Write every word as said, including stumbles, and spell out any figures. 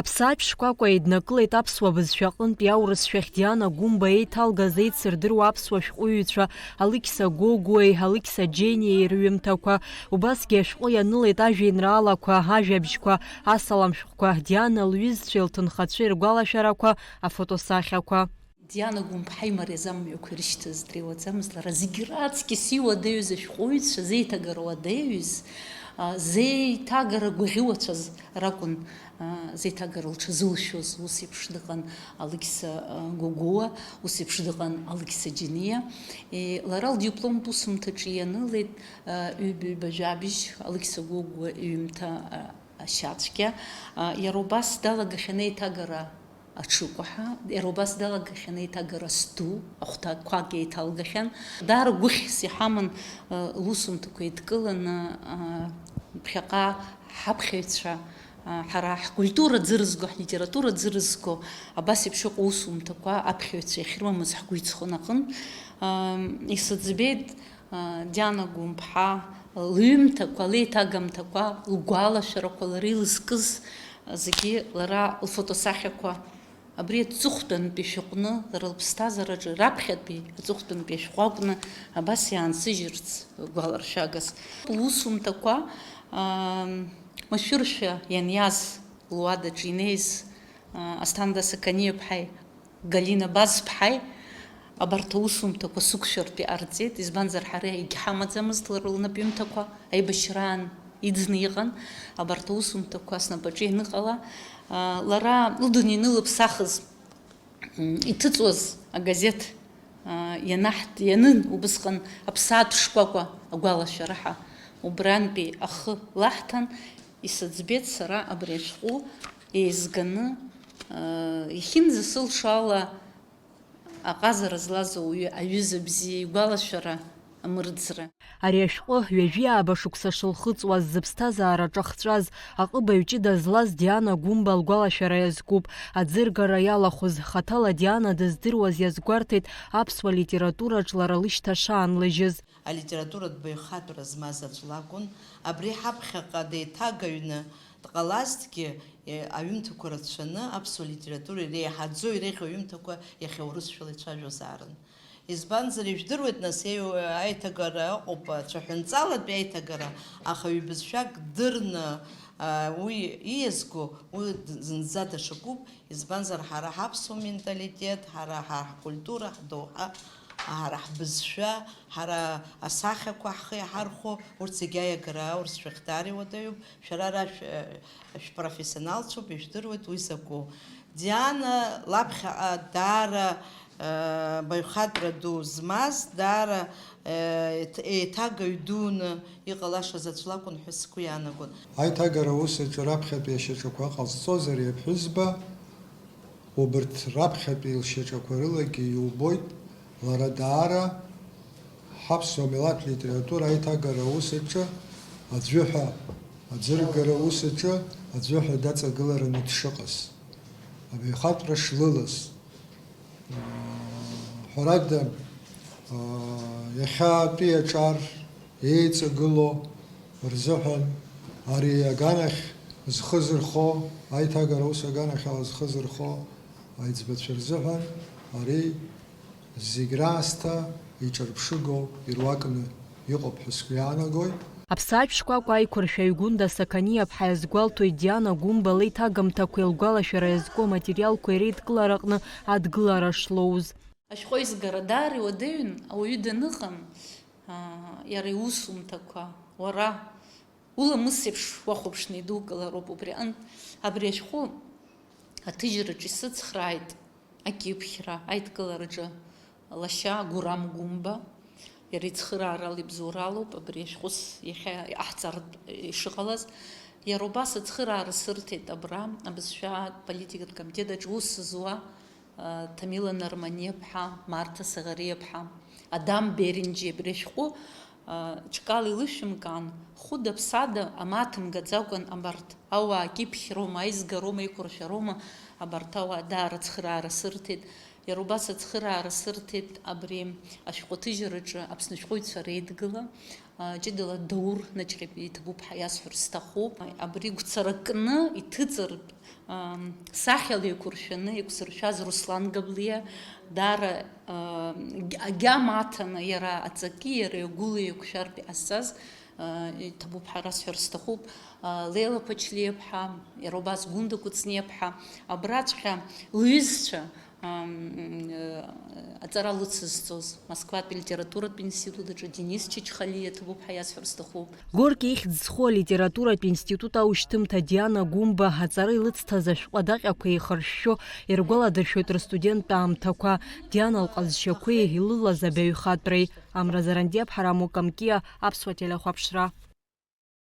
Аԥсаатә шкәакәа еиднакылеит аԥсуа бызшәа аҟынтәи аурысшәахь Диана Гәымба еиҭалгаз еицырдыруа аԥсуа шәҟәыҩҩцәа Алықьса Гогәуеи Алықьса Џьениеи рҩымҭақәа. Убасгьы ашәҟәы ианылеит ажәеинраалақәа, ажәабжьқәа, асалам шәҟәқәа, Диана лҩызцәеи лҭынхацәеи ргәалашәарақәа, афотосахьақәа. Диана Гәымԥҳа имариаз амҩақәа ирышьҭаз дреиуаӡамызт, лара зегьы раҵкьыс иуадаҩыз ашәҟәыҩҩцәа, зеиҭагара уадаҩыз, а, зеиҭагара гәаӷьуацәаз ракәын, а, зеиҭагара лҽазылшәоз. Ус еиԥш дыҟан Алықьса, а, Гогуа, ус еиԥш дыҟан Алықьса Џьениа. Е, лара лдипломтә усумҭаҿы ианылеит, а, ҩба-ҩба жәабжь, Алықьса Гогуа иҩымҭа, а, ашьацәгьа. А, иара убас далагахьан еиҭагара аҽыкәаҳа, иара убас далагахьан еиҭагара зду, ахәҭақәак еиҭалгахьан. Даара гәыхьс иҳаман, э, лусумҭақәа еидкыланы, э, ԥхьаҟа ҳаԥхьаҩцәа, э, ҳара ҳкультура аӡы рызго, ҳлитература аӡы рызго, абас еиԥш ыҟоу усумҭақәа аԥхьаҩцәа иахьрымамыз ҳгәы иҵхон аҟынтә. Э, исыӡбеит, Диана Гәымԥҳа лҩымҭақәа, леиҭагамҭақәа, лгәалашәарақәа, лара илызкыз зегьы, лара лфотосахьақәа, абри аҵыхәтәантәи шәҟәны лара лыԥсҭазаараҿы раԥхьатәи аҵыхәтәантәи ашәҟәы акәны абас иаансыжьырц гәаларшәагас. Лусумҭақәа, аа, машәыршәа ианиаз луадаҿы инеиз, аа, Асҭанда Сақаниаԥҳаи Галина Базԥҳаи абарҭ аусумҭақәа сықәшәартә иҟарҵеит, избанзар, ҳара егьҳамаӡамызт лара лнапҩымҭақәа, аибашьраан иӡны иҟан, абарҭ аусумҭақәа снапаҿы ианыҟала, лара лыдунеи анылыԥсахыз, м, иҭыҵуаз агазеҭ, а, ианаҳт-, ианын убысҟан аԥсаатә шкәакәа агәалашәара ҳәа, убрантәи ахы лаҳҭан, исыӡбеит сара абри ашәҟәы еизганы, аа, иахьынӡасылшо ала аҟазара злаз ауаҩы аҩыза бзиа игәалашәара амырӡра. Ари ашәҟәы ҩажәи ааба шықәса шылхыҵуаз, зыԥсҭазаара ҿахҵәаз, аҟыбаҩ ҷыда злаз Диана Гәымба лгәалашәара иазкуп. Аӡыргара иалахәыз, хаҭала Диана дыздыруаз иазгәарҭеит аԥсуа литератураҿ лара лышьҭа шаанлыжьыз. Алитературатә баҩхатәра змаз аӡә лакәын, абри ҳаԥхьаҟа деиҭагаҩны дҟалазҭгьы, е, аҩымҭақәа рацәаны аԥсуа литература иреиҳаӡоу иреиӷьу аҩымҭақәа иахьа урысшәала ицәажәозаарын. Избанзар, ижәдыруеит, нас, еи-, аиҭагара ыҟоуп, цәаҳәанҵалатәи аиҭагара, аха ҩбызшәак дырны, а, уи ииазго, уи д-, зынӡа даҽакуп, избанзар, ҳара ҳаԥсуа менталитет, ҳара ҳа-, ҳкультура, ҳдоуҳа, ҳара ҳбызшәа, ҳара асахьақәа ҳхы иаҳархәо, урҭ зегьы аиагара аурысшәахь даара иуадаҩуп. Шәара ара шә-, шәпрофессионалцәоуп, ижәдыруеит уи закәу. Диана лаԥхьаҟа даара, э, баҩхатәра ду змаз, даара, э, еиҭ-, еиҭагаҩ дуны иҟалашаз аӡә лакәын ҳәа сгәы иаанагон. Аиҭагара аус аҿы раԥхьатәи ашьаҿақәа ҟазҵоз ари аԥҳәызба, убырҭ раԥхьатәи лшьаҿақәа рылагьы иубоит, лара даара ҳаԥсуа милаҭ литература аиҭагара аус аҿы аӡәы ҳәа, аӡыргара аус аҿы аӡәы ҳәа даҵагылараны дшыҟаз, абаҩхатәра шлылаз. Ҳәарада, иахьатәи аҿар еиҵагылоу рзыҳәан, ари аганахь зхы зырхо, аиҭагара аус аганахьала зхы зырхо аиҵбацәа рзыҳәан ари зегь раасҭа иҿырԥшыгоу ируакны иҟоуп ҳәа сгәы иаанагоит. Аԥсаатә шкәакәа аиқәыршәаҩ Гәында Сақаниаԥҳа иазгәалҭоит Диана Гәымба леиҭагамҭақәеи лгәалашәара иазку аматериалқәеи реидкылараҟны адгылара шлоуз. Ашәҟәы аизгара даара иуадаҩын, ауаҩы даныҟам, аа, иара иусумҭақәа, уара уламыс еиԥш уахәаԥшны идукылароуп. Убри аҟынтә, абри ашәҟәы аҭыжьраҿы исыцхрааит акьыԥхьра аидкылараҿы лашьа Гурам Гәымба, иара ицхыраарала ибзоуралоуп абри ашәҟәыс иахьа иҟаҳҵартә ишыҟалаз. Иара убас ацхыраара сырҭеит абра абызшәа политикатә комитет аҿы ус зуа, а, Ҭамила Нарманиаԥҳа, Марҭа Саӷариаԥҳа, Адам Беренџьиа абри ашәҟәы, а, ҽкала илышәымкаан, хәыда-ԥсада амаҭа мгаӡакәан абарҭ ауаа кьыԥхьроума, аизгароума, аиқәыршәароума, абарҭ ауаа даара ацхыраара сырҭеит. Иара убас ацхыраара сырҭеит абри ашәҟәыҭыжьраҿы Аԥсны ашәҟәыҩҩцәа реидгыла, а, ҷыдала Даур Наҷҟьатәи иҭабуп ҳәа иасҳәар сҭахуп. Абри гәцаракны иҭыҵыртә, ам, сахьала еиқәыршәаны еиқәзыршәаз Руслан Габлиа даара, а, аг-, агьама аҭаны иара аҵаки иара игәыла еиқәшәартә иҟазҵаз, а, иҭабуп ҳәа расҳәар сҭахуп. А, Леила Ԥачлиаԥҳа, иара убас Гәында Кәыҵниаԥҳа, абраҵәҟьа лҩызцәа, ам, э, аҵара лыцызҵоз, Москватәи алитературатә институт аҿы Денис Чачхалиа ҭабуп ҳәа иасҳәар сҭахуп. Горки ихьӡ зху алитературатә институт аушьҭымҭа Диана Гәымба аҵара илыцҭаз ашәҟәы адаҟьақәа еихыршәшәо иргәаладыршәоит рыстуденттә аамҭақәа, Диана лҟазшьақәеи илылаз абаҩхатәреи. Амра Зарандиа, Ԥҳараму Камкиа, Аԥсуа телехәаԥшра.